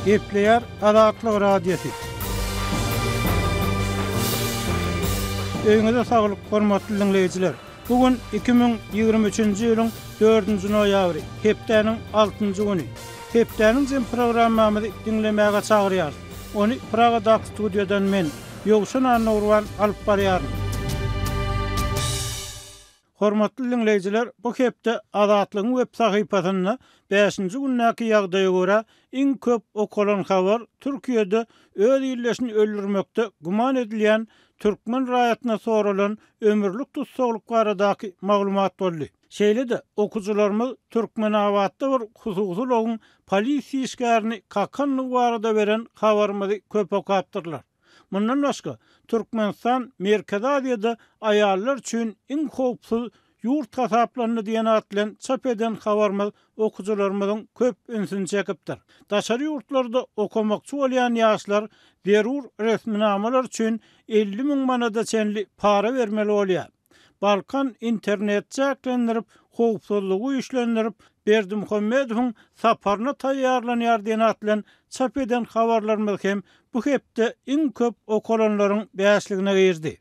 Gepleýär Azatlyk Radiosy. Öýüňize saglyk, hormatly diňleýjiler! Bu gün 2023-nji ýylyň dördünji noýabry, hepdäniň altynjy güni. Hepdäniň jem programmamyzy diňlemäge çagyrýarys. Ony Pragadaky studiýadan men, Ýowşan Annagurban alyp barýaryn. Hormatly diňleýjiler, bu hepde Azatlygyň web sahypasynda bäşinji gündäki ýagdaýa görä, iň köp okalan habar Türkiýede öz ildeşini öldürmekde güman edilýän türkmen raýatyna soralan ömürlik tussaglyk baradaky maglumat boldy. Şeýle-de, okyjylarymyz Türkmenabatda bir hususy ulagyň polisiýa işgärini kakandygy barada beren habarymyzy köp okapdyrlar. Mundan başga, Türkmenistan Merkezi Aziýada aýallar üçin iň howpsuz ýurt hasaplandy diýen at bilen çap eden habarymyz okyjylarymyzyň köp ünsüni çekipdir. Daşary ýurtlarda okamakçy bolýan ýaşlar zerur resminamalar üçin 50 müň manada çenli para bermeli bolýar. Balkan internet çäklendirip, howpsuzlygy güýçlendirip, Berdimuhamedowyň saparyna taýýarlanýar diýen at bilen çap eden habarlarymyz hem bu hepde iň köp okalanlaryň bäşligine girdi.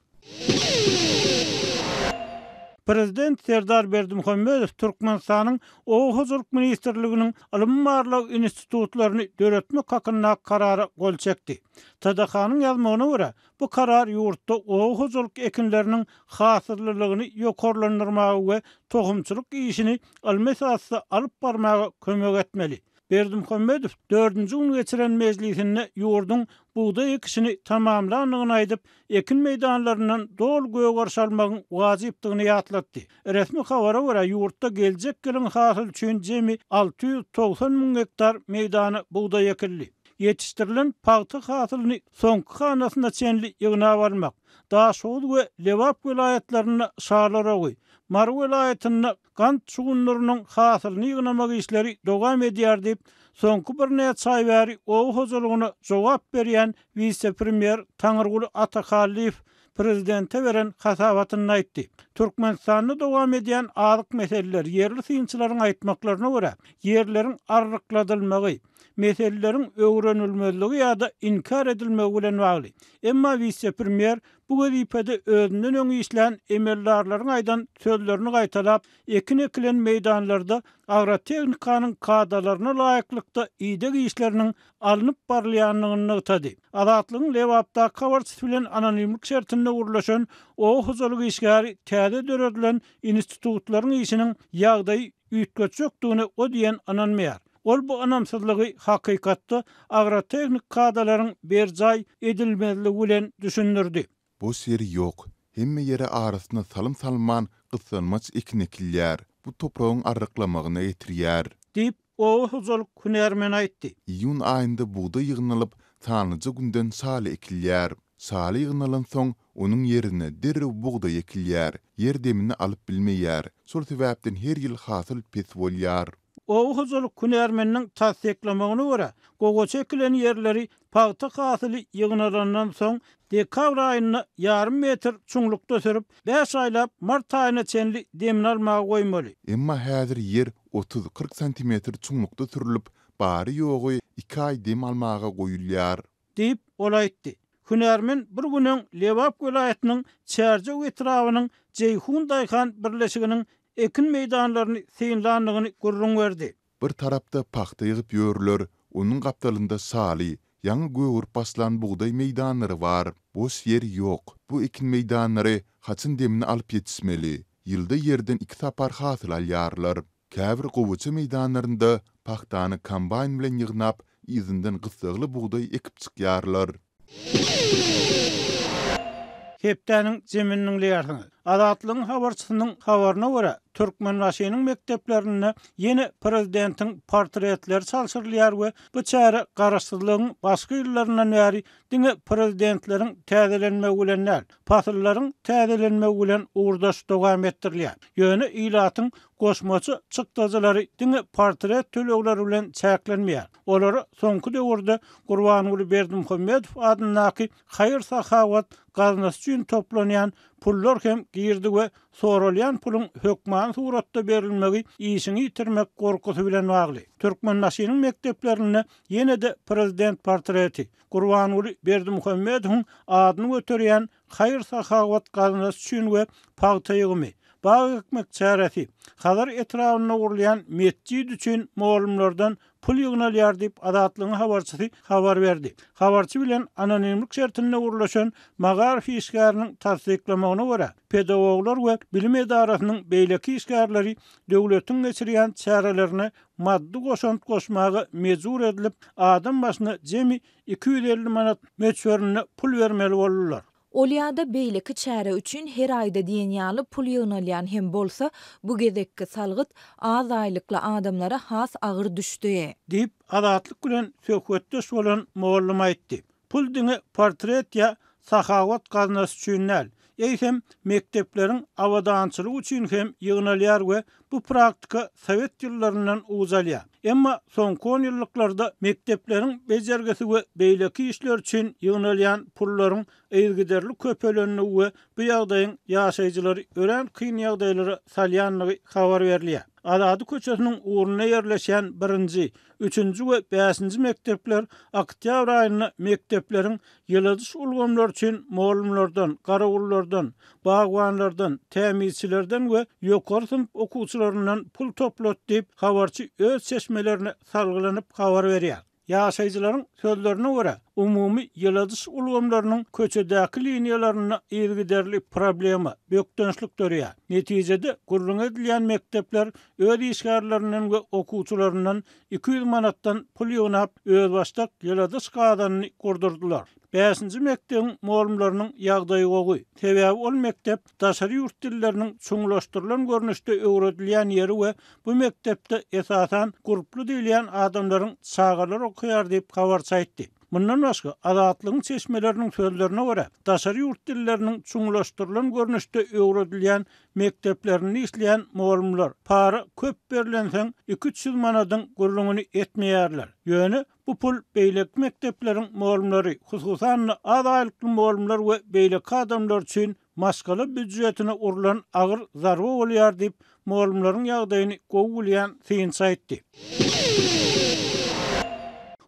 Prezident Serdar Berdimuhamedow Türkmenistanyň Oba hojalyk ministrliginiň ylmy-barlag institutlaryny döretmek hakyndaky Karara gol çekdi. TDH-nyň ýazmagyna görä, bu karar ýurtda oba hojalyk ekinleriniň hasyllylygyny ýokarlandyrmaga we tohumçylyk işini ylmy esasda alyp barmaga kömek etmeli. Berdimuhamedow dördünji gün geçiren mejlisinde ýurduň bugdaý ekişini tamamlandygyny aýdyp, ekin meýdanlaryndan doly gögeriş almagyň wajypdygyny ýatlatdy. Resmi habara görä, ýurtda geljek ýylyň hasyly üçin jemi 690 müň gektar meýdana bugdaý ekildi. Ýetişdirilen pagta hasylyny soňky hanasyna çenli ýygnap almak, Daşoguz we Lebap welaýatlarynda şalar ogy, Mary welaýatynda Gant şugundyrynyň hasylyny ýygnamak işleri dowam edýär diýip, soňky birnäçe aý bäri oba hojalygyna jogap berýän wise-premýer Taňyrguly Atahallyýew prezidente beren hasabatynda aýtdy. Türkmenistanda dowam edýän azyk meseleleri, ýerli synçylaryň aýtmaklaryna görä, ýerleriň arrykladylmagy, meseleleriň öwrenilmezligi ýa-da inkär edilmegi bilen bagly. Emma wise-premýer Bu wezipede özünden öň işlän emeldarlaryň aýdan sözlerini gaýtalap, ekin ekilen meýdanlarda agrotehnikanyň kadalaryna laýyklykda ideg işleriniň alnyp barylýandygyny nygtady. Azatlygyň Lebapdaky habarçysy bilen anonimlik şertinde gürleşen oba hojalyk işgäri täze döredilen institutlaryň işiniň ýagdaýy üýtgetjekdigine o diýen ynanmaýar. Ol bu ynamsyzlygy hakykatda agrotehnik kadalaryň berjaý edilmezligi bilen düşündirdi. Boş ýer ýok. Hemme ýere arasyna salym salman, gyssanmaç ekin ekilýär. Bu topragyň arryklamagyna getirýär. Diýip, oba hojalyk hünärmeni aýtdy. Iýun aýynda bugdaý ýygnalyp, sanlyja günden şaly ekilýär. Şaly ýygnalansoň, onuň ýerine derrew bugdaý ekilýär. Ýer demini alyp bilmeýär. Şol sebäpden her ýyl hasyl pes bolýar. Oba hojalyk hünärmeniniň tassyklamagyna görä, gowaça ekilen ýerleri pagta hasyly ýygnalandan soň, dekabr aýynda ýarym metr çuňlukda sürüp, bäş aýlap mart aýyna çenli demini almaga goýmaly. Emma häzir ýer otuz-kyrk santimetr çuňlukda sürlüp, bary-ýogy iki aý dem almaga goýulýar. Diýip, ol aýtdy. Hünärmen bir gün öň Lebap welaýatynyň Çärjew etrabynyň Jeýhun daýhan birleşiginiň ekin meýdanlaryny synlandygyny gürrüň berdi. Bir tarapda pagta ýygyp ýörler, onuň gapdalynda şaly, ýaňy gögerip başlan bugdaý meýdanlary bar. Boş ýer ýok. Bu ekin meýdanlary haçan demini alyp ýetişmeli? Ýylda ýerden iki sapar hasyl alýarlar. Käbir gowaça meýdanlarynda pagtany kombaýn bilen ýygnap, yzyndan gyssagly bugdaý ekip çykýarlar. Hepdäniň jemini diňleýärsiňiz. Azatlygyň habarçysynyň habaryna görä, Türkmenbaşynyň mekdeplerinde ýene prezidentiň portretleri çalşyrylýar we bu çäre garaşsyzlygyň başky ýyllaryndan bäri diňe prezidentleriň täzelenmegi bilen däl, pasyllaryň täzelenmegi bilen ugurdaş dowam etdirilýär. Ýöne ilatyň goşmaça çykdajylary diňe portret tölegleri bilen çäklenmeýär. Olara soňky döwürde Gurbanguly Berdimuhamedow adyndaky haýyr-sahawat gaznasy üçin toplanýan pullar hem girdi we soralýan puluň hökmany suratda berilmegi işiňi ýitirmek gorkusy bilen bagly. Türkmenbaşynyň mekdeplerinde ýene-de prezident portreti, Gurbanguly Berdimuhamedowyň adyny göterýän haýyr-sahawat gaznasy üçin we pagta ýygymy, bag ekmek çäresi, Hazar etrabynda gurulýan metjit üçin mugallymlardan pul ýygnalýar diýip, Azatlygyň habarçysy habar berdi. Habarçy bilen anonimlik şertinde gürleşen magaryf işgäriniň tassyklamagyna görä, pedagoglar we bilim edarasynyň beýleki işgärleri döwletiň geçirýän çärelerine maddy goşant goşmaga mejbur edilip, adam başyna jemi 250 manat möçberinde pul bermeli boldular. Ol ýa-da beýleki çäre üçin her aýda diýen ýaly pul ýygnalýan hem bolsa, bu gezekki salgyt az aýlykly adamlara has agyr düşdi. Diýip, Azatlyk bilen söhbetdeş bolan mugallym aýtdy. Pul diňe portret ýa sahawat gaznasy üçin däl, eýsem, mekdepleriň abadançylygy üçin hem ýygnalýar we bu praktika sowet ýyllaryndan uç alýar. Emma soňky onýyllyklarda mekdepleriň bejergisi we beýleki işler üçin ýygnalýan pullaryň yzygiderli köpelendigi we bu ýagdaýyň ýaşaýjylary örän kyn ýagdaýlara salýandygy habar berilýär. Azady köçesiniň ugrunda ýerleşýän birinji, üçünji we bäşinji mekdepler oktýabr aýynda mekdepleriň ýyladyş ulgamlary üçin mugallymlardan, garawullardan, bagbanlardan, tämizçilerden we ýokary synp okuwçylaryndan pul toplady diýip, habarçy öz çeşmelerine salgylanyp habar berýär. Ýaşaýjylaryň sözlerine görä, umumy ýyladyş ulgamlarynyň köçedäki liniýalarynda yzygiderli problema, bökdençlik döreýär. Netijede, gürrüňi edilýän mekdepler öz işgärlerinden we okuwçylaryndan 200 manatdan pul ýygnap, özbaşdak ýyladyş gazanyny gurdurdylar. Bäşinji mekdebiň mugallymlarynyň ýagdaýy gowy. Sebäbi ol mekdep daşary ýurt dilleriniň çuňlaşdyrylan görnüşde öwredilýän ýeri we bu mekdepde esasan gurply diýilýän adamlaryň çagalary okaýar diýip, habarçy aýtdy. Mundan başga, Azatlygyň çeşmeleriniň sözlerine görä, daşary ýurt dilleriniň çuňlaşdyrylan görnüşde öwredilýän mekdeplerinde işleýän mugallymlar para köp berlensoň iki-üç ýüz manadyň gürrüňini etmeýärler. Ýöne Bu pul beýleki mekdepleriň mugallymlary, hususan-da, az aýlykly mugallymlar we beýleki adamlar üçin maşgala býujetine urlan agyr zarba bolýar diýip, mugallymlaryň ýagdaýyny gowy bilýän synçy aýtdy.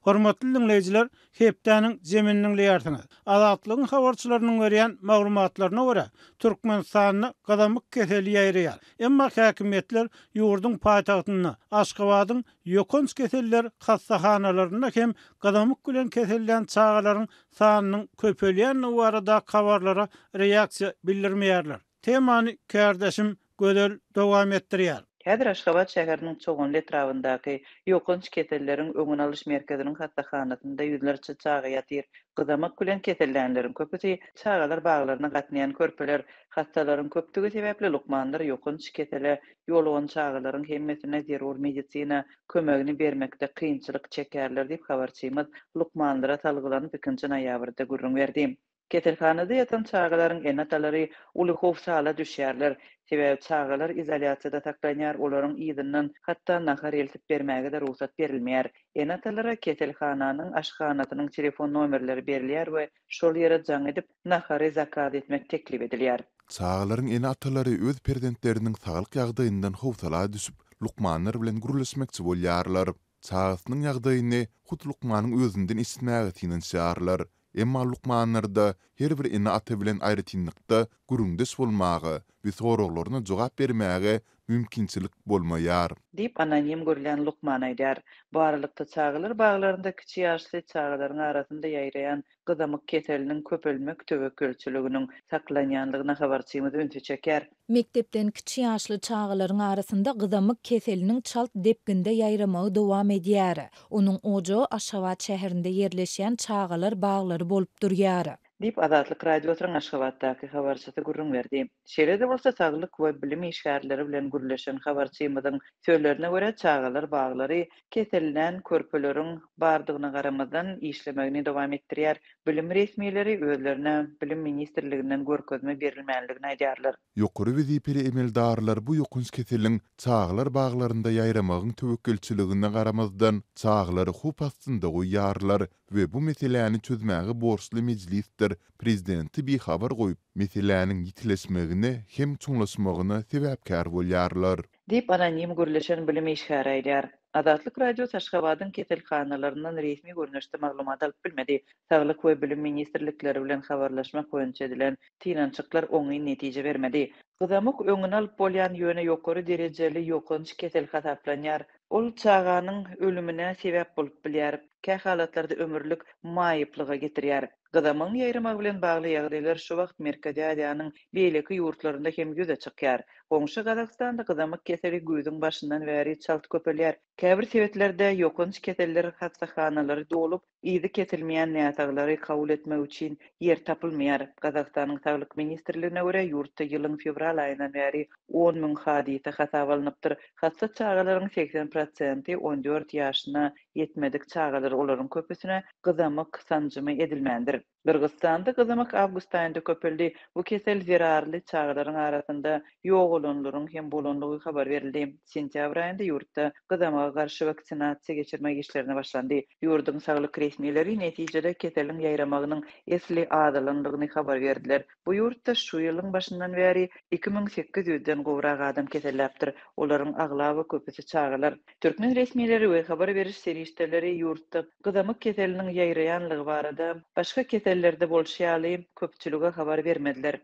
Hormatly diňleýjiler, hepdäniň jemini diňleýärsiňiz. Azatlygyň habarçylarynyň berýän maglumatlaryna görä, Türkmenistanda gyzamyk keseli ýaýraýar. Emma häkimiýetler ýurduň paýtagtynda, Aşgabadyň Ýokanç keseller hassahanalarynda hem gyzamyk bilen kesellän çagalaryň sanynyň köpelýändigi baradaky habarlara reaksiýa bildirmeýärler. Temany kärdeşim Gözel dowam etdirýär. Häzir Aşgabat şäheriniň Çoganly etrabyndaky Ýokanç keselleriň öňüni alyş merkeziniň hassahanasynda ýüzlerçe çaga ýatyr. Gyzamyk bilen kesellänleriň köpüsi çagalar baglaryna gatnaýan körpeler. Hassalaryň köpdügi sebäpli lukmanlar ýokanç kesele ýolugan çagalaryň hemmesine zerur medisina kömegini bermekde kynçylyk çekýärler diýip, habarçymyz lukmanlara salgylanyp ikinji noýabrda gürrüň berdi. Keselhanada ýatan çagalaryň ene-atalary uly howsala düşýärler. Sebäbi çagalar izolýasiýada saklanýar, olaryň yzyndan hatda nahar eltip bermäge-de rugsat berilmeýär. Ene-atalara keselhananyň aşhanasynyň telefon nomerleri berilýär we şol ýere jaň edip, nahary zakaz etmek teklip edilýär. Çagalaryň ene-atalary öz perzentleriniň saglyk ýagdaýyndan howsala düşüp, lukmanlar bilen gürleşmekçi bolýarlar. Çagasynyň ýagdaýyny hut lukmanyň özünden eşitmäge synanyşýarlar. Emma lukmanlarda her bir ene-ata bilen aýratynlykda gürrüňdeş bolmaga we soraglaryna jogap bermäge mümkinçilik bolmaýar. Diýip, anonim görülýän lukman aýdýar. Bu aralykda, çagalar baglarynda kiçi ýaşly çagalaryň arasynda ýaýraýan gyzamyk keseliniň köpelmek töwekgelçiliginiň saklanýandygyna habarçymyz ünsi çekýär. Mekdepden kiçi ýaşly çagalaryň arasynda gyzamyk keseliniň çalt depginde ýaýramagy dowam edýär. Onuň ojagy Aşgabat şäherinde ýerleşýän çagalar baglary bolup durýar. Diýip, Azatlyk Radiosynyň Aşgabatdaky habarçysy gürrüň berdi. Şeýle-de bolsa, saglyk we bilim işgärleri bilen gürleşen habarçymyzyň sözlerine görä, çagalar baglary kesellän körpeleriň bardygyna garamazdan, işlemegini dowam etdirýär. Bilim resmileri özlerine Bilim ministrliginden görkezme berilmänligini aýdýarlar. Ýokary wezipeli emeldarlar bu ýokanç keseliň çagalar baglarynda ýaýramagyň töwekgelçiligine garamazdan, çagalary howp astynda goýýarlar we bu meseläni çözmäge borçly mejlisdir prezidenti bihabar goýup, meseläniň ýitileşmegine hem çuňlaşmagyna sebäpkär bolýarlar. Diýip, anonim gürleşen bilim işgäri aýdýar. Azatlyk Radiosy Aşgabadyň keselhanalaryndan resmi görnüşde maglumat alyp bilmedi. Saglyk we Bilim ministrlikleri bilen habarlaşmak boýunça edilen synanyşyklar oňyn netije bermedi. Gyzamyk öňüni alyp bolýan, ýöne ýokary derejeli ýokanç kesel hasaplanýar. Ol çaganyň ölümine sebäp bolup bilýär, kähalatlarda ömürlik maýyplyga getirýär. Gyzamygyň ýaýramagy bilen bagly ýagdaýlar şu wagt Merkezi Aziýanyň beýleki ýurtlarynda hem ýüze çykýar. Goňşy Gazagystanda gyzamyk keseli güýzüň başyndan bäri çalt köpelýär. Käbir sebitlerde ýokanç keseller hassahanalary dolup, yzy kesilmeýän näsaglary kabul etmek üçin ýer tapylmaýar. Gazagystanyň Saglyk ministrligine görä, ýurtda ýylyň fewral aýyndan bäri 10 müň hadysa hasaba alnypdyr. Hassa çagalaryň 80 prosenti 14 ýaşyna ýetmedik çagalar, olaryň köpüsine gyzamyk sanjymy edilmändir. Gyrgyzystanda gyzamyk awgust aýynda köpeldi. Bu kesel zerarly çagalaryň arasynda ýogalanlaryň hem bolandygy habar berildi. Sentýabr aýynda ýurtda gyzamyga garşy waksinasiýa geçirmek işlerine başlandy. Ýurduň saglyk resmileri netijede keseliň ýaýramagynyň esli azalandygyny habar berdiler. Bu ýurtda şu ýylyň başyndan bäri 2800 den gowrak adam keselläpdir. Olaryň aglaba köpüsi çagalar. Türkmen resmileri we habar beriş serişdeleri ýurtda gyzamyk keseliniň ýaýraýanlygy barada, başga kesellerde bolşy ýaly, köpçülige habar bermediler.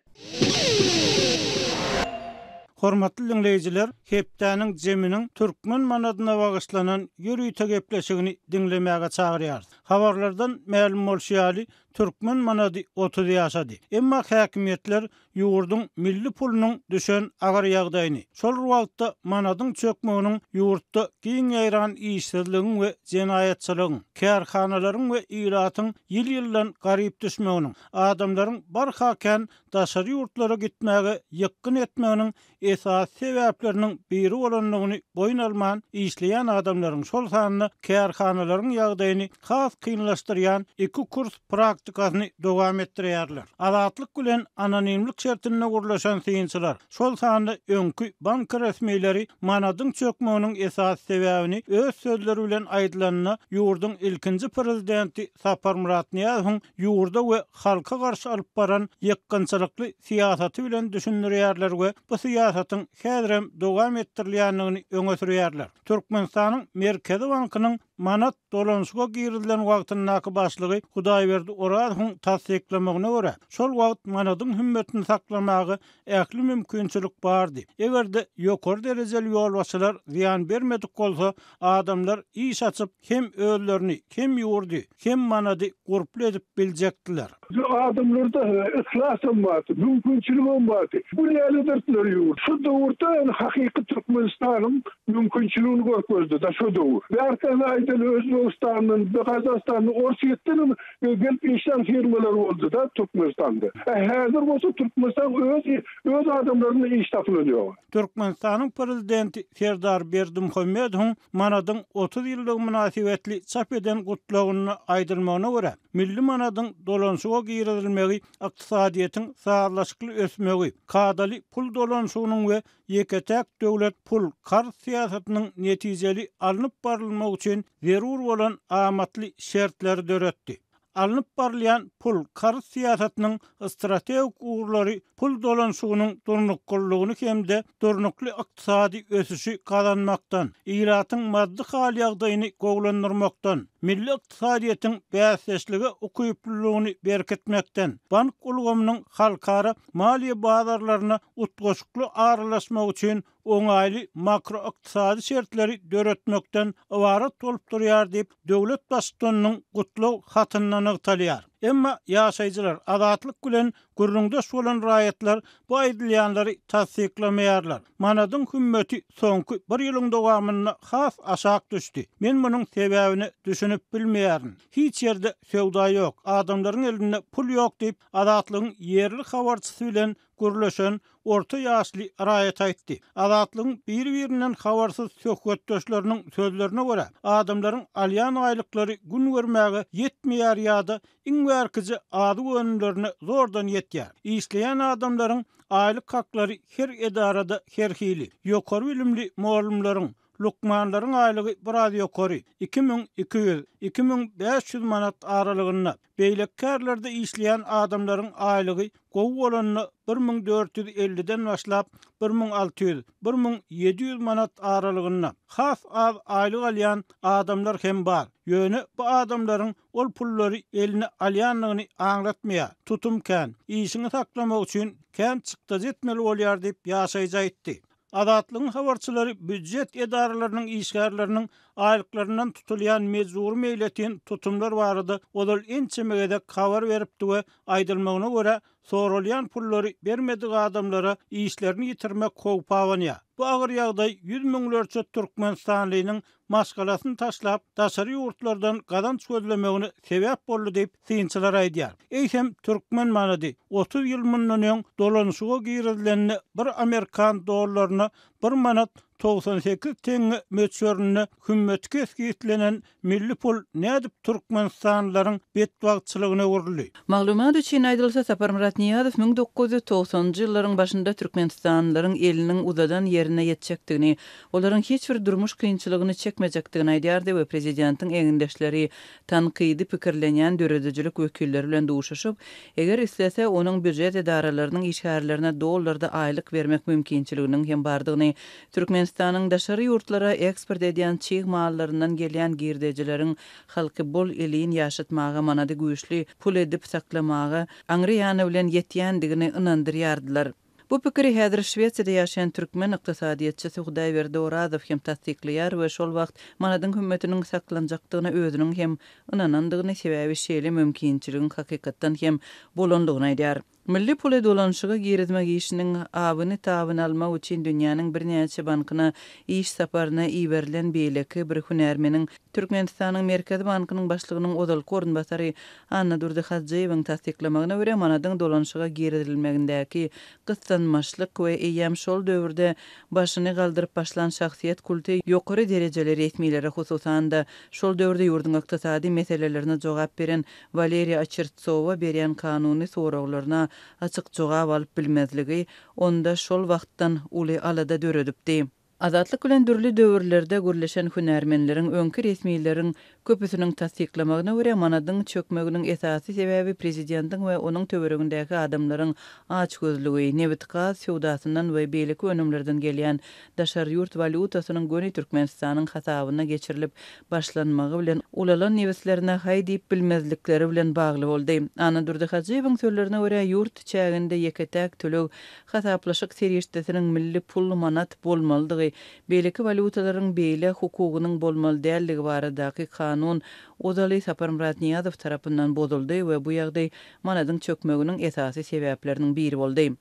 Hormatly diňleýjiler, hepdäniň jeminiň türkmen manadyna bagyşlanan ýörite gepleşigini diňlemäge çagyrýarys. Habarlardan mälim bolşy ýaly, türkmen manady 30 ýaşady. Emma häkimiýetler ýurduň milli pulunyň düşen agyr ýagdaýyny, şol bir wagtda manadyň çökmeginiň ýurtda giň ýaýran işsizligiň we jenaýatçylygyň, kärhanalaryň we ilatyň ýyl-ýyldan garyp düşmeginiň, adamlaryň barha kän daşary ýurtlara gitmäge ýykgyn etmeginiň esasy sebäpleriniň biri bolandygyny boýun alman işleýän adamlaryň, şol sanda kärhanalaryň ýagdaýyny has kynlaşdyrýan iki kurs praktikasyny dowam etdirýärler. Azatlyk bilen anonimlik şertinde gürleşen synçylar, şol sanda öňki bank resmileri manadyň çökmeginiň esasy sebäbini öz sözleri bilen aýdylanda ýurduň ilkinji prezidenti Saparmyrat Nyýazowyň ýurda we halka garşy alyp baran ýykgynçylykly syýasaty bilen düşündirýärler we bu syýasatyň häzirem dowam etdirilýändigini öňe sürýärler. Türkmenistanyň Merkezi bankynyň manat dolanyşyga girizilen wagtyndaky başlygy Hudaýberdi Orazowyň tassyklamagyna görä, şol wagt manadyň hümmetini saklamaga ähli mümkinçilik bardy. Eger-de ýokary derejeli ýolbaşçylar zyýan bermedik bolsa, adamlar iş açyp, hem özlerini, hem ýurdy, hem manady gurply edip biljekdiler. Adamlarda yhlasam bardy, mümkinçiligem bardy. Bu näledirdiler ýurt. Şu döwürde ýöne hakyky Türkmenistanyň mümkinçiligini görkezdi-de şo döwür. Bärkän aýdaly Özbegistandan, Gazagystandan, Orsýetdenem gelip işlän firmalar boldy-da Türkmenistanda. A häzir bolsa Türkmenistan öz öz adamlaryna iş tapylan ýok. Türkmenistanyň Prezidenti Serdar Berdimuhamedowyň manadyň 30 ýyllygy mynasybetli çap eden Gutlagynda aýdylmagyna görä, milli manadyň dolanyşyga girizilmegi ykdysadyýetiň sazlaşykly ösmegi, kadaly pul dolanyşygynyň we ýeke-täk döwlet pul-karz syýasatynyň netijeli alnyp barylmagy üçin zerur bolan amatly şertleri döretdi. Alnyp barylýan pul-karz syýasatynyň strategik ugurlary pul dolanyşygynyň durnuklylygyny hem-de durnukly ykdysady ösüşi gazanmakdan, ilatyň maddy hal-ýagdaýyny gowulandyrmakdan, milli ykdysadyýetiň bäsdeşlige ukyplylygyny berkitmekden, bank ulgamynyň halkara maliýe bazarlaryna utgaşykly aralaşmagy üçin oňaýly makroykdysady şertleri döretmekden ybarat bolup durýar diýip, döwlet Baştutanynyň gutlag hatynda nygtalýar. Emma ýaşaýjylar, Azatlyk bilen gürrüňdeş bolan raýatlar bu aýdylýanlary tassyklamaýarlar. Manadyň hümmeti soňky bir ýylyň dowamynda has aşak düşdi. Men munuň sebäbine düşünip bilmeýärin. Hiç ýerde söwda ýok, adamlaryň elinde pul ýok diýip, Azatlygyň ýerli habarçysy bilen gürleşen orta ýaşly raýat aýtdy. Azatlygyň biri-birinden habarsyz söhbetdeşleriniň sözlerine görä, adamlaryň alýan aýlyklary gün görmäge ýetmeýär ýa-da iň bärkije azyk önümlerine zordan ýetýär. Işleýän adamlaryň aýlyk haklary her edarada her hili. Ýokary bilimli mugallymlaryň, lukmanlaryň aýlygy biraz ýokary, 2200, 2500 manat aralygynda. Beýleki kärlerde işleýän adamlaryň aýlygy gowy bolanda 1450-den başlap, 1600, 1700 manat aralygynda. Has az aýlyk alýan adamlar hem bar. Ýöne bu adamlaryň ol pullary eline alýandygyny aňlatmaýar. Tutum kän, işiňi saklamak üçin kän çykdajy etmeli bolýar diýip, ýaşaýjy aýtdy. Azatlygyň habarçylary býujet edaralarynyň işgärleriniň aýlyklaryndan tutulýan mejbury meýletin tutumlar barada ozal ençeme gezek habar beripdi we aýdylmagyna görä, soralýan pullary bermedik adamlara işlerini ýitirmek howpy abanýar. Bu agyr ýagdaý ýüz müňlerçe türkmenistanlynyň maşgalasyny taşlap, daşary ýurtlardan gazanç gözlemegine sebäp boldy diýip, synçylar aýdýar. Eýsem, türkmen manady 30 ýyl mundan öň dolanyşyga girizilende bir amerikan dollaryna bir manat 98 teňňe möçberinde hümmeti kesgitlenen milli pul nädip türkmenistanlylaryň betbagtçylygyna öwrüldi? Maglumat üçin aýdylsa, Saparmyrat Nyýazow 1990-njy ýyllaryň başynda türkmenistanlylaryň eliniň uzadan ýerine ýetjekdigini, olaryň hiç bir durmuş kynçylygyny çekmejekdigini aýdýardy we prezidentiň egindeşleri tankydy pikirlenýän döredijilik wekilleri bilen duşuşyp, eger islese, onuň býujet edaralarynyň işgärlerine dollarda aýlyk bermek mümkinçiliginiň hem bardygyny, Türkmenistanyň daşary ýurtlara eksport edýän çig mallaryndan gelýän girdejileriň halky bol-elin ýaşatmaga manady güýçli pul edip saklamaga aňry ýany bilen ýetýändigini ynandyrýardylar. Bu pikiri häzir Şwesiýada ýaşaýan türkmen ykdysadyýetçisi Hudaýberdi Orazow hem tassyklaýar we şol wagt manadyň hümmetiniň saklanjakdygyna özüniň hem ynanandygyny, sebäbi şeýle mümkinçiligiň hakykatdan hem bolandygyny aýdýar. Milli puly dolanyşyga girizmek işiniň abyny-tabyny almak üçin dünýäniň birnäçe bankyna iş saparyna iberilen beýleki bir hünärmeniň, Türkmenistanyň Merkezi bankynyň başlygynyň ozalky orunbasary Annadurdy Hajyýewiň tassyklamagyna görä, manadyň dolanyşyga girizilmegindäki gyssanmaçlyk we eýýäm şol döwürde başyny galdyryp başlan şahsyýet kulty ýokary derejeli resmilere, hususan-da, şol döwürde ýurduň ykdysady meselelerine jogap beren Waleriý Oçertsowa berýän kanuny soraglaryna açyk jogap alyp bilmezligi onda şol wagtdan uly alada döredipdi. Azatlyk bilen dürli döwürlerde gürleşen hünärmenleriň, öňki resmileriň köpüsiniň tassyklamagyna görä, manadyň çökmeginiň esasy sebäbi prezidentiň we onuň töweregindäki adamlaryň açgözlügi, nebit-gaz söwdasyndan we beýleki önümlerden gelýän daşary ýurt walýutasynyň göni Türkmenistanyň hasabyna geçirilip başlanmagy bilen ulalan nebislerine haý diýip bilmezlikleri bilen bagly boldy. Annadurdy Hajyýewiň sözlerine görä, ýurt çäginde ýeke-täk töleg hasaplaşyk serişdesiniň milli pul, manat, bolmalydygy, beýleki walýutalaryň beýle hukugynyň bolmaly däldigi baradaky kanun ozaly Saparmyrat Nyýazow tarapyndan bozuldy we bu ýagdaý manadyň çökmeginiň esasy sebäpleriniň biri boldy.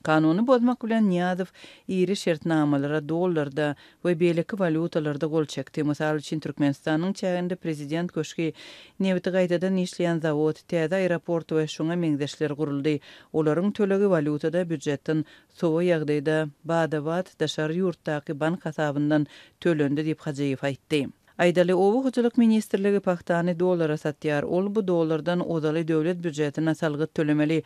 Kanuny bozmak bilen Nyýazow iri şertnamalara dollarda we beýleki walýutalarda gol çekdi. Mysal üçin, Türkmenistanyň çäginde Prezident köşgi, nebiti gaýtadan işleýän zawod, täze aeroport we şuňa meňzeşler guruldy. Olaryň tölegi walýutada býujetden sowa ýagdaýda bada-bat daşary ýurtdaky bank hasabyndan tölendi diýip, Hajyýew aýtdy. Aýdaly, Oba hojalyk ministrligi pagtany dollara satýar. Ol bu dollardan ozaly döwlet býujetine salgyt tölemeli.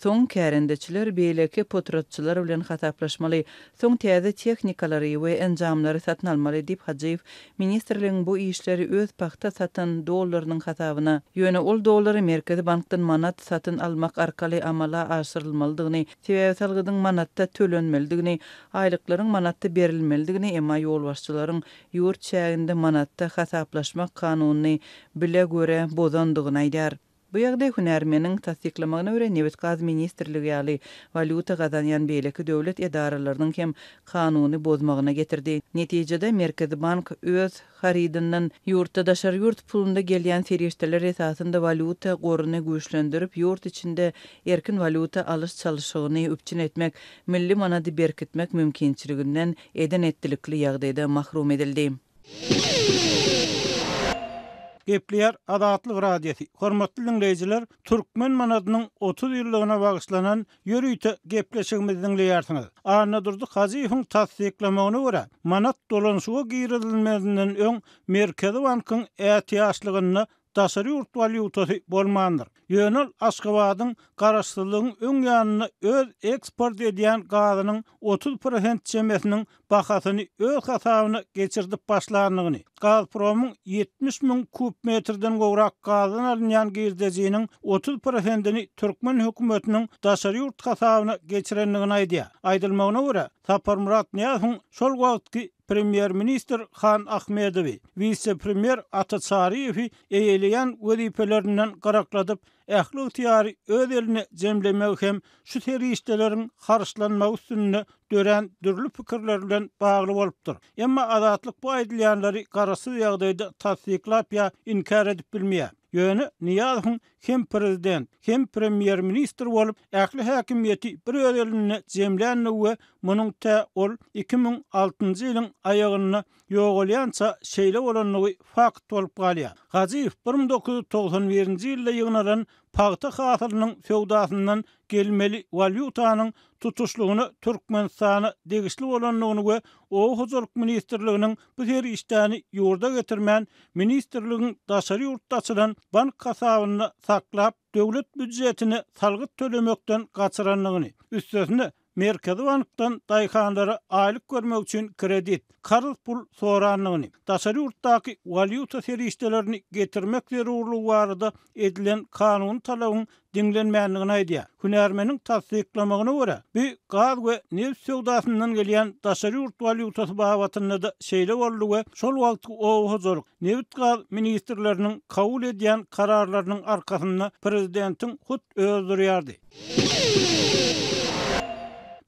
Soň kärendeçiler, beýleki potratçylar bilen hasaplaşmaly. Soň täze tehnikalary we enjamlary satyn almaly diýip, Hajyýew ministrligiň bu işleri öz pagta satan dollarynyň hasabyna, ýöne ol dollary Merkezi bankdan manat satyn almak arkaly amala aşyrylmalydygyny, sebäbi salgydyň manatda tölenmelidigini, aýlyklaryň manatda berilmelidigini, emma ýolbaşçylaryň ýurt çäginde manatda hasaplaşmak kanunyny bile-göre bozandygyny aýdýar. Bu ýagdaý hünärmeniň tassyklamagyna görä Nebit-gaz ministrligi ýaly walýuta gazanýan beýleki döwlet edaralarynyň hem kanuny bozmagyna getirdi. Netijede, Merkezi bank öz harydyndan ýurtda daşary ýurt pulunda gelýän serişdeler esasynda walýuta goruny güýçlendirip, ýurt içinde erkin walýuta alyş-çalşygyny üpjün etmek, milli manady berkitmek mümkinçiliginden eden-etdilikli ýagdaýda mahrum edildi. Gepleýär Azatlyk Radiosy, Hormatly diňleýjiler, türkmen manadynyň 30 ýyllygyna bagyşlanan ýörite gepleşigimizi diňleýärsiňiz. Annadurdy Hajyýewiň tassyklamagyna görä, manat dolanyşyga girizilmezinden öň Merkezi bankyň ätiýaçlygynda daşary ýurt walýutasy bolmandyr. Ýöne ol Aşgabadyň garaşsyzlygyň öň ýanynda öz eksport edýän gazynyň 30 prosent çemesiniň bahasyny öz hasabyna geçirdip başlandygyny, Gazpromyň 70 müň kub metrden gowrak gazdan alynýan girdejiniň 30 prosentini türkmen hökümetiniň daşary ýurt hasabyna geçirendigini aýdýar. Aýdylmagyna görä, Saparmyrat Nyýazowyň şol wagtky Premýer-ministr Han Ahmedowy, wise-premýer Ata Çaryýewi eýeleýän wezipelerinden gyrakladyp, ähli ygtyýary öz eline jemlemegi hem şu serişdeleriň harçlanmagy üstünde dörän dürli pikirler bilen bagly bolupdyr. Emma Azatlyk bu aýdylýanlary garaşsyz ýagdaýda tassyklap ýa inkär edip bilmeýär. Ýöne Nyýazowyň hem prezident, hem premýer-ministr bolup, ähli häkimiýeti bir öz elinde jemländigi we munuň tä ol 2006-njy ýylyň aýagynda ýogalýança şeýle bolandygy fakt bolup galýar. Gajyýew 1991-nji ýylda ýygnalan pagta hasylynyň söwdasyndan gelmeli walýutanyň tutuşlygyna Türkmenistana degişli bolandygyny we Oba hojalyk ministrliginiň bu serişdäni ýurda getirmän, ministrligiň daşary ýurtda açylan bank hasabynda saklap, döwlet býujetine salgyt tölemekden gaçyrandygyny, üstesine, Merkezi bankdan daýhanlara aýlyk görmek üçin kredit, karz pul sorandygyny, daşary ýurtdaky walýuta serişdelerini getirmek zerurlygy barada edilen kanuny talabyň diňlenmändigini aýdýar. Hünärmeniň tassyklamagyna görä, bu gaz we nebit söwdasyndan gelýän daşary ýurt walýutasy babatynda-da şeýle boldy we şol wagtky oba hojalyk, nebit-gaz ministrleriniň kabul edýän kararlarynyň arkasynda prezidentiň hut özi durýardy.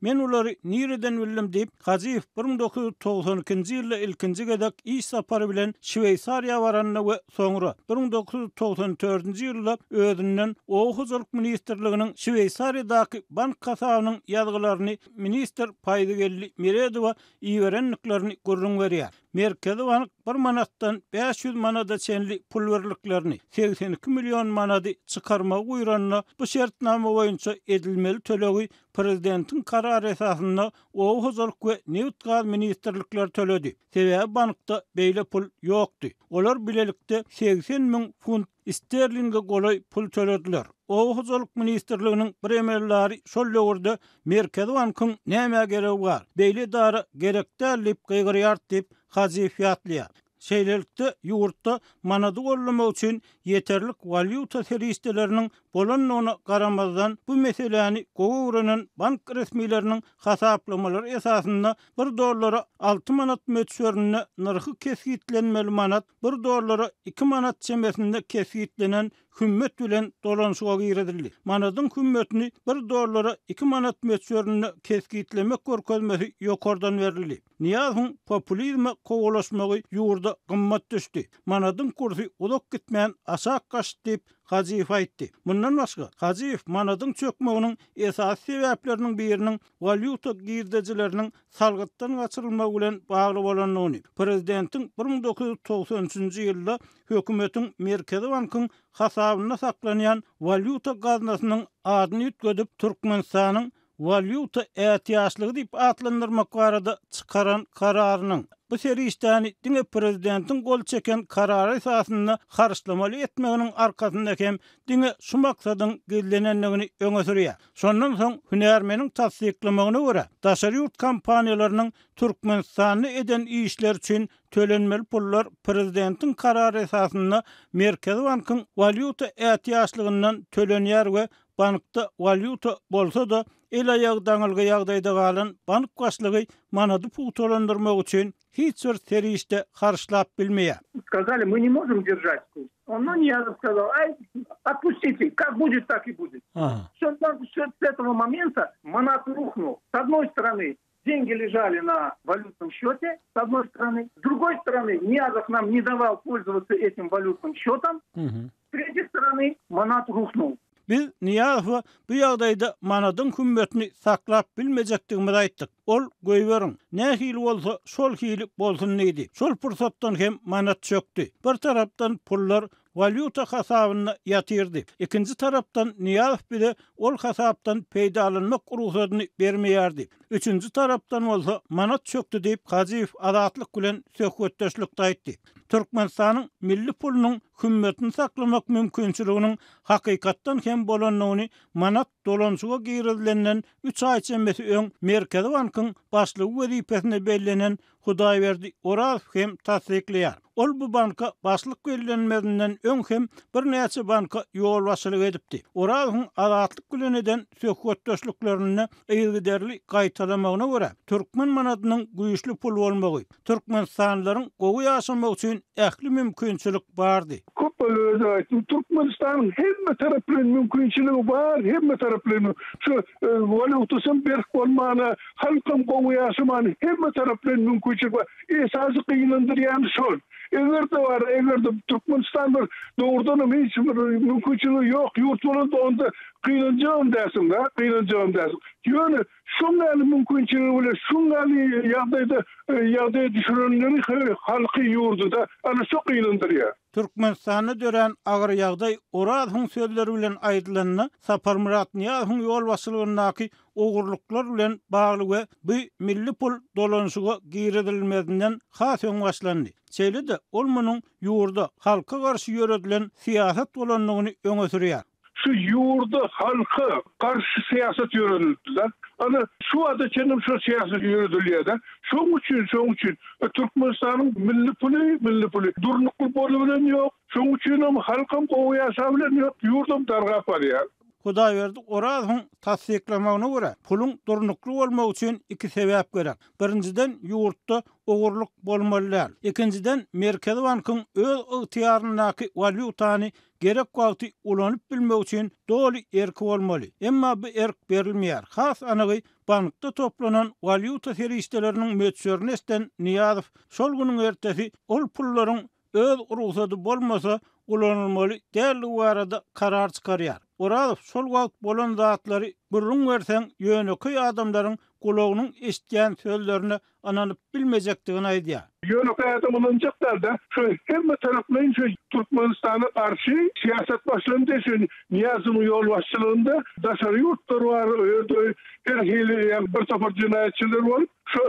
Men bulary nireden bildim diýip, Hajyýew 1992-nji ýylda ilkinji gezek iş sapary bilen Şweýsariýa baranda we soňra, 1994-nji ýylda özünden Oba hojalyk ministrliginiň Şweýsariýadaky bank hasabynyň ýazgylaryny ministr Paýzygeldi Meredowa iberendiklerini gürrüň berýär. Merkezi bank bir manatdan 500 manada çenli pul birliklerini, 82 million manady çykarmagy buýranda, bu şertnama boýunça edilmeli tölegi prezidentiň karary esasynda Oba hojalyk we nebit-gaz ministrlikleri töledi. Sebäbi bankda beýle pul ýokdy. Olar bilelikde 80 müň funt sterlinge golaý pul tölediler. Oba hojalyk ministrliginiň bir emeldary şol döwürde Merkezi bankyň nämä geregi bar, beýle edara gerek däl diýip gygyrýardy diýip, Hajyýew ýatlaýar. Şeýlelikde, ýurtda manady gollamak üçin ýeterlik walýuta serişdeleriniň bolandygyna garamazdan, bu meseläni gowy öwrenen bank resmileriniň hasaplamalary esasynda bir dollara alty manat möçberinde nyrhy kesgitlenmeli manat bir dollara iki manat çemesinde kesgitlenen hümmet bilen dolanyşyga girizildi. Manadyň hümmetini bir dollara iki manat möçberinde kesgitlemek görkezmesi ýokardan berildi. Nyýazowyň populizme kowalaşmagy ýurda gymmat düşdi. Manadyň kursy uzak gitmän aşak gaçdy diýip, Hajyýew aýtdy. Mundan başga, Hajyýew manadyň çökmeginiň esasy sebäpleriniň biriniň walýuta girdejileriniň salgytdan gaçyrylmagy bilen bagly bolandygyny, prezidentiň 1993-nji ýylda hökümetiň Merkezi bankyň hasabynda saklanýan walýuta gaznasynyň adyny üýtgedip, Türkmenistanyň walýuta ätiýaçlygy diýip atlandyrmak barada çykaran kararynyň, bu serişdäni diňe prezidentiň gol çeken karary esasynda harçlamaly etmeginiň arkasynda hem diňe şu maksadyň gizlenendigini öňe sürýär. Şondan soň, hünärmeniň tassyklamagyna görä, daşary ýurt kompaniýalarynyň Türkmenistanda eden işleri üçin tölenmeli pullar prezidentiň karary esasynda Merkezi bankyň walýuta ätiýaçlygyndan tölenýär we Bankda walýuta bolsa-da, el-aýagy daňylgy ýagdaýda galan bank başlygy manady pugtalandyrmak üçin hiç bir serişde harçlap bilmeýär. Skazali, my ne możem держать kurs. Ondan Nyýazow skazal, aý. Отпустите, как будет, так и будет. Ага. Все, с этого момента манат рухнул. С одной стороны, деньги лежали на валютном счете, с одной стороны. С другой стороны, Ниязов нам не давал пользоваться этим валютным счетом. Угу. С третьей стороны, манат рухнул. Biz Nyýazowa bu ýagdaýda manadyň hümmetini saklap bilmejekdigimizi aýtdyk. Ol, Goýberiň, nähili bolsa, şol hili bolsun diýdi. Şol pursatdan hem manat çökdi. Bir tarapdan pullar walýuta hasabynda ýatyrdy. Ikinji tarapdan Nyýazow bize ol hasapdan peýdalanmak rugsadyny bermeýärdi. Üçünji tarapdan bolsa manat çökdi diýip, Hajyýew Azatlyk bilen söhbetdeşlikde aýtdy. Türkmenistanyň milli pulunyň hümmetini saklamak mümkinçiliginiň hakykatdan hem bolandygyny manat dolanyşyga girizilenden üç aý çemesi öň Merkezi bankyň başlygy wezipesine bellenen Hudaýberdi Orazow hem tassyklaýar. Ol bu banka başlyk bellenmezinden öň hem birnäçe banka ýolbaşçylyk edipdi. Orazowyň Azatlyk bilen eden söhbetdeşliklerinde yzygiderli gaýtalamagyna görä, türkmen manadynyň güýçli pul bolmagy, Türkmenistanlylaryň gowy ýaşamagy üçin ähli mümkinçilik bardy. Köp özi aýtdym, Türkmenistanyň hemme taraplaýyn mümkinçiligi bar, hemme taraplaýyn. Şu walýutasam berk bolmana, halkam gowy ýaşamana hemme taraplaýyn mümkinçilik bar. Esasy gynandyrýany şol. Eger-de bar, eger-de Türkmenistan bir dogrudanam hiç bir mümkinçiligi ýok ýurt bolanda onda gynanjagam dälsiň-dä, gynanjagam dälsiň. Ýöne Şoň ýaly mümkinçiligi bilen şuň ýaly ýagdaýda ýagdaýa düşürenleri halky ýurdy-da ana şo gynandyrýar. Türkmenistanda dörän agyr ýagdaý Orazowyň sözleri bilen aýdylanda Saparmyrat Nyýazowyň ýolbaşçylygyndaky ogurlyklar bilen bagly we bu milli pul dolanyşyga girizilmezinden has öň başlandy. Şeýle-de ol munuň ýurda, halka garşy ýöredilen syýasat bolandygyny öňe sürýär. Şu ýurda, halka garşy syýasat ýöredildi-de. Ana, şu wagta çenlem şol syýasat ýöredilýär-de. Şoň üçin, şoň üçin Türkmenistanyň milli puly, milli puly durnukly bolubilen ýok. Şoň üçinem halkam gowy ýaşabilen ýok, ýurdam dargap barýar. Hudaýberdi Orazowyň tassyklamagyna görä, puluň durnukly bolmagy üçin iki sebäp gerek. Birinjiden, ýurtda ogurlyk bolmaly däl. Ikinjiden, Merkezi bankyň öz ygtyýaryndaky walýutany gerek wagty ulanyp bilmek üçin doly erki bolmaly. Emma bu erk berilmeýär. Has anygy, bankda toplanan walýuta serişdeleriniň möçberini eşiden Nyýazow şol günüň ertesi ol pullaryň öz rugsady bolmasa ulanylmaly däldigi barada karar çykarýar. Orazow şol wagt bolan zatlary gürrüň berseň ýönekeý adamlaryň gulagynyň eşidýän sözlerine ynanyp bilmejekdigini aýdýar. Ýönekeý adam ynanjak dälde, şu hemme taraplaýyn şu Türkmenistana garşy syýasat başlandy, şu Nyýazowyň ýolbaşçylygynda daşary ýurtlar bar, o ýerde her hili ýa bir topar jenaýatçylar bolup, şu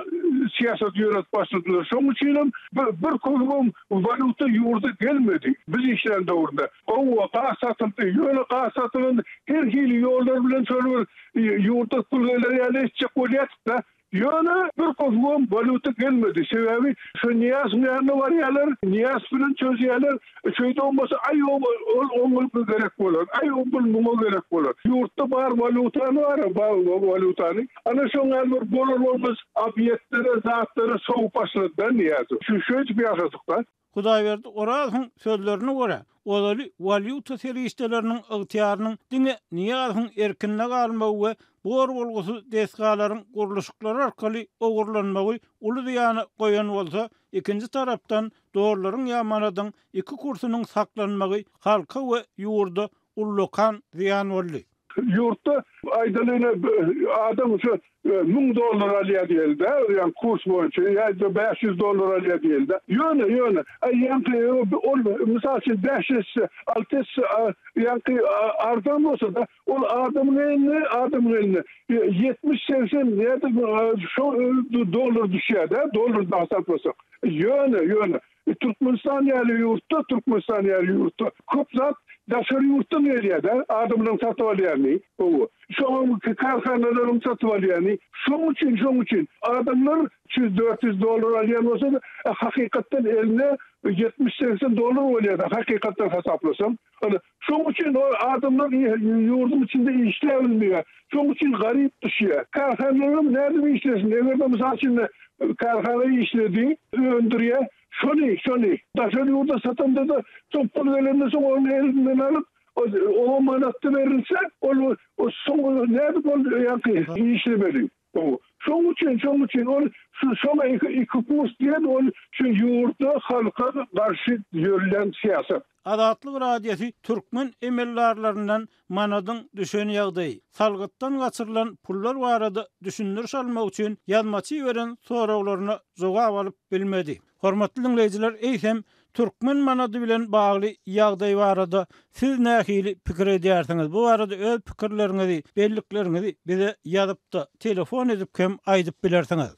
syýasaty ýöretip başladylar. Şonuň üçinem bir kömegem walýuta ýurda gelmedi biz işlän döwründe. Hawa, gaz satyldy, ýöne gaz satylanda her hili ýollar bilen şol bir ýurda pul geler ýaly etjek bolýardyk-da. Ýöne bir gozgam walýuta gelmedi. Sebäbi şo Nyýazowyň ýanyna barýarlar, Nyýazow bilen çözýärler. Şeýde bolmasa, aý ol oňa gerek bolar, aý o pul muňa gerek bolar. Ýurtda bar walýutany bar, bar walýutany. Ana şoň ýaly bir bolar-bolmaz obýektlere, zatlara sowup başlady-da Nyýazow. Şu şeýdip ýaşadyk-da. Hudaýberdi Orazowyň sözlerine görä, ozaly walýuta serişdeleriniň ygtyýarynyň diňe Nyýazowyň erkinde galmagy we bor-bolgusyz desgalaryň gurluşyklary arkaly ogurlanmagy uly zyýana goýan bolsa, ikinji tarapdan dollaryň ýa manadyň iki kursunyň saklanmagy halka we ýurda ullakan zyýan boldy. Ýurtda aýdaly ine adam şu 1000 dollar alýar diýeli-de, ýa kurs boýunça ýa-da 500 dollar alýar diýeli-de. Ýöne, ýöne, ýaňky ol mysal üçin 5 esse, 6 esse ýaňky arzan bolsa-da, ol adamyň eline, adamyň eline 70-80 ýa-da şo dollar düşýär-de, dollarda hasaplasak. Ýöne, ýöne, Türkmenistan ýaly ýurtda, Türkmenistan ýaly ýurtda köp zat daşary ýurtdan gelýär-de, adamlaryň satyp alýany, hawa. Şoňam kärhanalaryň satyp alýany. Şoň üçin, şoň üçin adamlar 300, 400 dollar alýan bolsa-da, hakykatdan eline 70-80 dollar bolýar-da, hakykatdan hasaplasaň. Ana, şoň üçin ol adamlar ýurduň içinde işläbilmeýär. Şoň üçin garyp düşýär. Kärhanalaram nädip işlesin? Eger-de mysal üçin kärhana işledi, öndürýär, şony, şony daşary ýurda satanda-da, soň pul gelenden soň onuň elinden alyp, Oňa manatda berilse, ol soň nädip ol ýaňky işlemeli. Şoň üçin, şoň üçin ol şu şoňa iki kurs diýen ol şu ýurda, halka garşy ýörülýän syýasat. Azatlyk Radiosy türkmen emeldarlaryndan manadyň düşen ýagdaýy, salgytdan gaçyrylan pullar barada düşündiriş almak üçin ýazmaça iberen soraglaryna jogap alyp bilmedi. Hormatly diňleýjiler, eýsem, türkmen manady bilen bagly ýagdaý barada siz nähili pikir edýärsiňiz? Bu barada öz pikirleriňizi, bellikleriňizi bize ýazyp-da, telefon edip hem aýdyp bilersiňiz.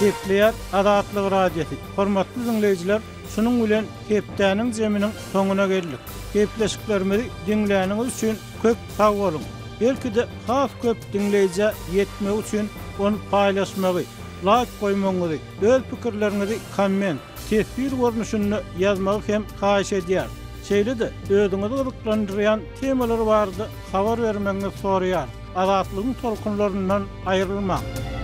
Gepleýär Azatlyk Radiosy. Hormatly diňleýjiler, şunuň bilen hepdäniň jeminiň soňuna geldik. Gepleşiklerimizi diňläniňiz üçin köp sag boluň! Belki-de has köp diňleýjä ýetmegi üçin ony paýlaşmagy, laýk goýmagyňyzy, öz pikirleriňizi komment, teswir görnüşinde ýazmagy hem haýyş edýäris. Şeýle-de özüňizi gyzyklandyrýan temalar barada habar bermegiňizi soraýarys. Azatlygyň tolkunlaryndan aýrylmaň!